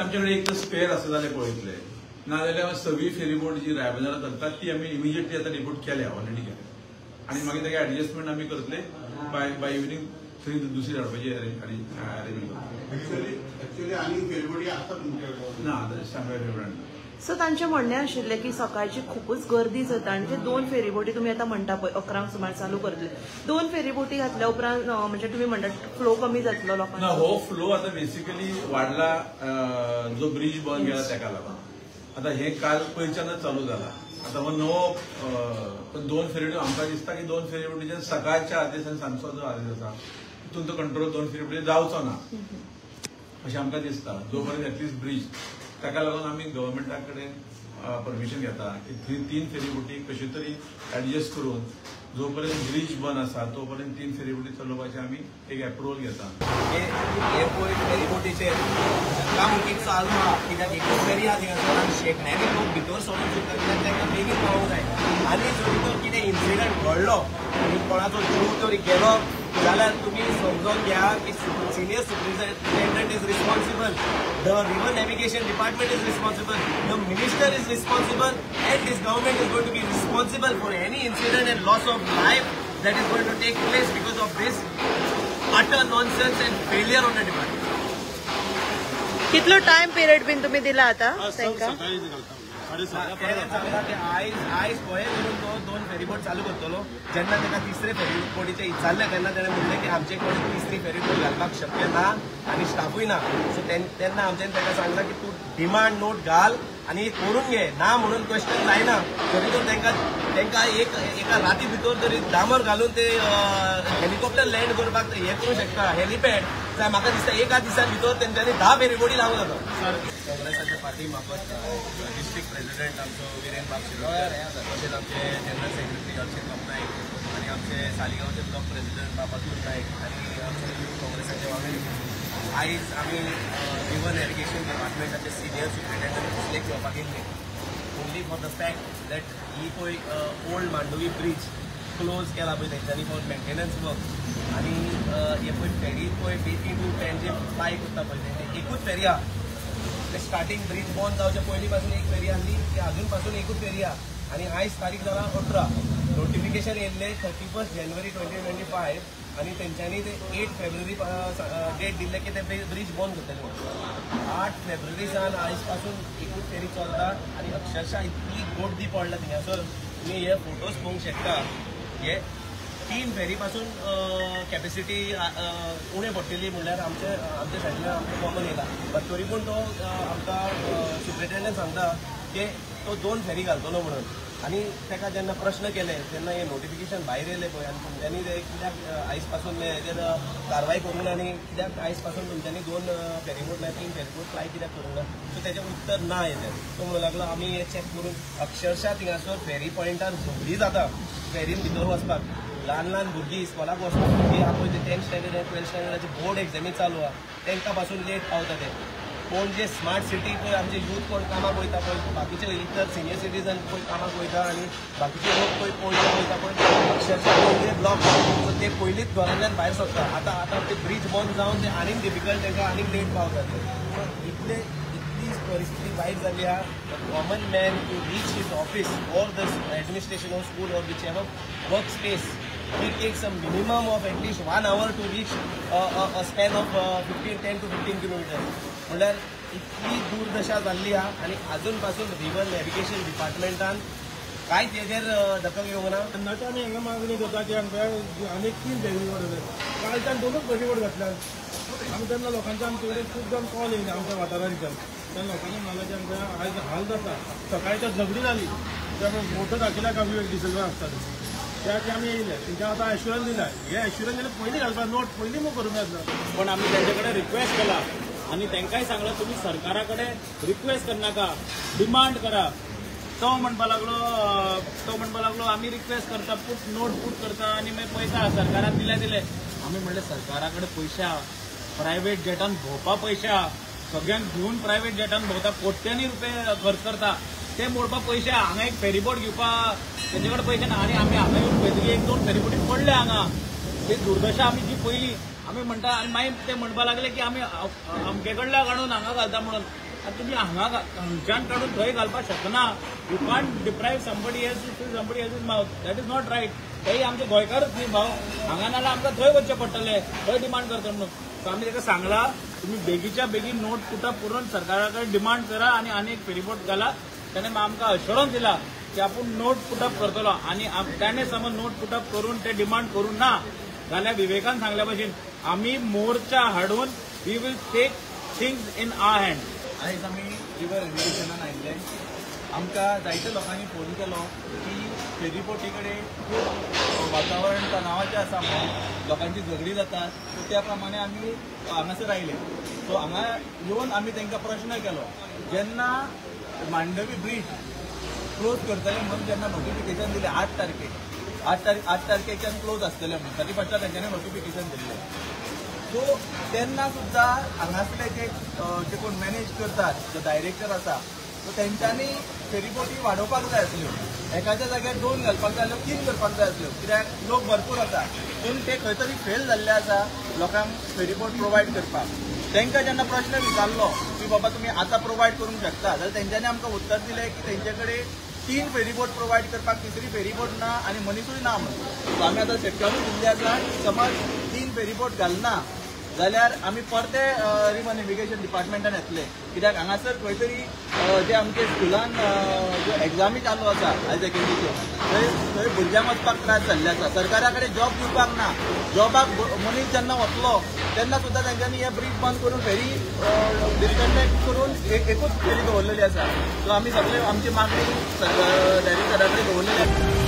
ते आमचे कडेन एक तर स्पेअर आसा जाल्यार पळयतले, नाजाल्यार सगळी फेरीबोट जी रायबंदरा चलता ती आमी इमिजिएटली आतां रिपोर्ट केल्या, ऑलरेडी केल्या आनी मागीर ताका एडजस्टमेंट आमी करतले. बाय इव्हिनींग थंय दुसरी हाडपाची अरेंजमेंट करतले. एक्चुअली आनी फेरीबोटी आसा तुमचे कडेन ना आतां सांगल्या फेरीबोट. सो तांचें म्हणणें आशिल्लें की सकाळची खुबूच गर्दी जाता आनी ते 2 फेरीबोटी तुमी आतां म्हणटा पळय 11 सुमार चालू करतले, 2 फेरीबोटी घातल्या उपरांत म्हणजे तुमी म्हणटा फ्लो कमी जातलो लोकांचो? ना, हो फ्लो आतां बेसिकली वाडला जो ब्रिज बंद केला ताका लागून. आतां हे काल पयच्यानच चालू जाला. आतां हो नवो पण 2 फेरीबोटी आमकां दिसता की 2 फेरीबोटीच्यान सकाळच्या आदेश आनी सांजचो जो आदेश आसा तितून तो कंट्रोल 2 फेरीबोटी जावचो ना अशें आमकां दिसता जो पर्यंत एटलिस्ट ब्रिज. ताका लागून आमी गव्हर्मेंटा कडेन परमिशन घेता की थंय 3 फेरीबोटी कश्यो तरी एडजस्ट करून जो पर्यंत ब्रिज बंद आसा तो पर्यंत 3 फेरीबोटी चलोवपाचे आमी एक एप्रुवल घेता. हे पळय फेरीबोटीचेर धक्कामुक्की चालू आहा, कित्याक एकूच फेरी आहा थिंगासर आनी शेकण्यांनी लोक भितर सरून सुद्दां कित्याक तांकां बेगीन पावूंक जाय. आनी जरी तर कितें इन्सिडंट घडलो आनी कोणाचो जीव तरी गेलो जाल्यार तुमी समजून घ्या की senior superintendent is responsible, the river navigation department is responsible, the minister is responsible and this government is going to be responsible for any incident and loss of life that is going to take place because of this utter nonsense and failure on the department. कितलो time period बीन तुमी दिला आतां तांकां? आयज आयज पळय करून तो 2 फेरीबोट चालू करतलो. जेन्ना ताका तिसरे फेरीबोटीचें विचारलें तेन्ना ताणें म्हणलें की आमचे कडेन तिसरी फेरीबोट घालपाक शक्य ना आनी स्टाफूय ना. सो तेन्ना आमच्यान ताका सांगलां की तूं डिमांड नोट घाल आनी करून घे, ना म्हणून क्वेश्चन जायना. तरी तर तांकां तांकां एक एका राती भितर तरी डांबर घालून ते हेलिकॉप्टर लँड करपाक हें करूं शकता, हेलिपॅड. जाल्यार म्हाका दिसता एका दिसा भितर तेंच्यांनी 10 फेरीबोटी लावूं जाता. काँग्रेसाच्या पार्टी मार्फत डिस्ट्रिक्ट प्रेसिडेंट आमचो विरेन बाब शिरोडकर, तशेंच आमचे जनरल सेक्रेटरी अक्षय बाब नायक आनी आमचे सालिगांवचे ब्लॉक प्रेसिडेंट बाब अतुल नायक आनी आमचे युथ काँग्रेसाचे वांगडी आयज आमी रिवर नॅव्हिगेशन डिपार्टमेंटाचे सिनियर सुप्रिंटेंडंट मुस्लेक घेवपाक येयल्ले. Only for the fact that ही पळय ओल्ड मांडवी ब्रिज क्लोज केला पळय तेंच्यांनी फॉर मेंटेनन्स वर्क आनी हे पळय फेरी पळय बेती टू पणजे फ्लाय करता पळय तेंचे एकूच फेरी आहा. स्टार्टिंग ब्रिज बंद जावच्या पयलीं पासून एक फेरी आसली ती अजून पासून एकूच फेरी आहा आनी आयज तारीख जाला 18. नोटिफिकेशन येयल्लें 31 जानेवारी 2025 आनी तेंच्यांनी ते 8 फेब्रुवारी डेट दिल्ले की ते ब्रिज बंद करतले म्हणून. 8 फेब्रुवारी सावन आयज पासून एकूच फेरी चलता आनी अक्षरशः इतली गर्दी पडला थिंगासर तुमी हे फोटोज पळोवंक शकता. हे 3 फेरी पासून कॅपेसिटी उणें पडटली म्हणल्यार आमचे आमच्या सायडीन आमकां कॉमन येयला. बट तरी पूण तो आमकां सुप्रिंटेंडंट सांगता की तो 2 फेरी घालतलो म्हणून. आनी ताका जेन्ना प्रश्न केले तेन्ना हें नोटिफिकेशन भायर येयलें पळय आनी तुमच्यांनी ते कित्याक आयज पासून हेजेर कारवाय करूंक ना आनी कित्याक आयज पासून तुमच्यांनी 2 फेरीबोट ना 3 फेरीबोट फ्लाय कित्याक करूंक ना. सो तेजें उत्तर ना येयलें. तो म्हणूंक लागलो आमी हें चॅक करून अक्षरशः थिंगासर फेरी पॉयंटार झगडी जाता फेरीन भितर वचपाक. ल्हान ल्हान भुरगीं इस्कॉलाक वचपाक भुरगीं आहा पळय ते 10th standard आनी 12th स्टँडर्डाचे बोर्ड एग्जामी चालू आहा तांकां पासून लेट पावता ते. पणजे स्मार्ट सिटी पळय आमचे यूथ कोण कामाक वयता पळय, बाकीचे इतर सिनियर सिटीजन पळय कामाक वयता आनी बाकीचे लोक पळय पणजे वयता पळय अक्षरशः पणजे ब्लॉक. सो ते पयलींच घरांतल्यान भायर सरता. आतां आतां ते ब्रिज बंद जावन ते आनीक डिफिकल्ट तांकां आनीक लेट पावता ते. सो इतले इतली परिस्थिती वायट जाली आहा. The common man to reach his office or the administration or school or whichever work space, he takes a minimum of at least 1 hour to reach a span of 10 to 15 kilometers. म्हणल्यार इतली दुर्दशा जाल्ली आहा आनी अजून पासून river navigation डिपार्टमेंटान कांयच हेजेर दखल घेवंक ना. तेन्नाचे आमी हांगा मागणी करता की आमकां आनीक 3 फेरीबोट जाय. कालच्यान 2च फेरीबोट घातल्यात. आमी तेन्ना लोकांचे आमचे कडेन खूब जाण कॉल येयले आमच्या वाठारांतल्यान. तेन्ना लोकांनी म्हणलें की आमकां आयज हाल जाता. सकाळी तर झगडी जाली त्यामुळे मोठं दाखयल्याक आमी एक डिसेंबर आसताले त्याचे आमी येयले. तेंच्या आतां एश्युरन्स दिला, हे एश्युरन्स दिलें पयलीं घालपाक नोट पयलीं मूव करूंक जाय आसलो. पण आमी तेंचे कडेन रिक्वेस्ट केला आनी तांकांय सांगलां तुमी सरकारा कडेन रिक्वेस्ट करनाका, डिमांड करा. तो म्हणपाक लागलो आमी रिक्वेस्ट करता, पुट नोट पुट करता आनी मागीर पयता सरकारान दिले दिले. आमी म्हणलें सरकारा कडेन पयशे आहा, प्रायवेट जेटान भोंवपा पयशे आहा, सगळ्यांक घेवन प्रायवेट जेटान भोंवता, कोट्यांनी रुपये खर्च करता, ते मोडपाक पयशे आहा. हांगा एक फेरीबोट घेवपाक तेंचे कडेन पयशे ना आनी आमी हांगा येवन पळयतकीर 1-2 फेरीबोटी पडले हांगा. ती दुर्दशा आमी जी पयली आमी म्हणटा आनी मागीर ते म्हणपाक लागले की आमी अमके कडल्यान काडून हांगा घालता म्हणून. आनी तुमी हांगा हांगच्यान काडून थंय घालपाक शकना. You can't deprive somebody else to fill somebody else's mouth. That is not right. तेय आमचे गोंयकारच न्ही भाव, हांगा नाल्यार आमकां थंय वचचें पडटलें, थंय डिमांड करतले म्हणून. सो आमी ताका सांगलां तुमी बेगीच्या बेगीन नोट पुटअप करून सरकारा कडेन डिमांड करा आनी आनी एक फेरीबोट घाला. ताणें आमकां अश्योरन्स दिला की आपूण नोट पुटअप करतलो आनी ताणें समज नोट पुटअप करून ते डिमांड करूं ना जाल्यार विवेकान सांगल्या भशेन आमी मोर्चा हाडून we will take things in our hand. आयज आमी रिवर एजुकेशनान आयिल्ले. आमकां जायत्या लोकांनी फोन केलो की फेरीबोटी कडेन खूब वातावरण तणावाचें आसा म्हणून लोकांची झगडी जातात. सो त्या प्रमाणे आमी हांगासर आयले. सो हांगा येवन आमी तांकां प्रश्न केलो, जेन्ना मांडवी ब्रीज क्लोज करतले म्हणून जेन्ना नोटिफिकेशन दिलें 8 तारखेक, 8 तारखेच्यान क्लोज आसतलें म्हणून 31 तांच्यांनी नोटिफिकेशन दिल्लें. सो तेन्ना सुद्दां हांगासले जे जे कोण मॅनेज करतात, जो डायरेक्टर आसा, सो तेंच्यांनी फेरीबोटी वाडोवपाक जाय आसल्यो. एकाच्या जाग्यार 2 घालपाक जाय आसल्यो, 3 करपाक जाय आसल्यो, कित्याक लोक भरपूर आसा. पूण ते खंय तरी फेल जाल्ले आसा लोकांक फेरीबोट प्रोवायड करपाक. तांकां जेन्ना प्रश्न विचारलो की बाबा तुमी आतां प्रोवायड करूंक शकता, जाल्यार तेंच्यांनी आमकां उत्तर दिलें की तेंचे कडेन 3 फेरीबोट प्रोवायड करपाक तिसरी फेरीबोट ना आनी मनिसूय ना म्हणून. सो आमी आतां शेतकारूय दिल्ले आसा, समज 3 फेरीबोट घालना जाल्यार आमी परते रिवर नेविगेशन डिपार्टमेंटान येतले, कित्याक हांगासर खंय तरी जे आमचे स्कुलान ज्यो एग्जामी चालू आसा हायर सेकंडरीच्यो, थंय थंय भुरग्यांक वचपाक त्रास जाल्ले आसा. सरकारा कडेन जॉब दिवपाक ना. जॉबाक मनीस जेन्ना वतलो तेन्ना सुद्दां तेंच्यांनी हे ब्रीज बंद करून फेरी डिस्कनेक्ट करून एकूच फेरी दवरलेली आसा. सो आमी सगळे आमची मागणी डायरेक्टरा कडेन दवरलेली आसा.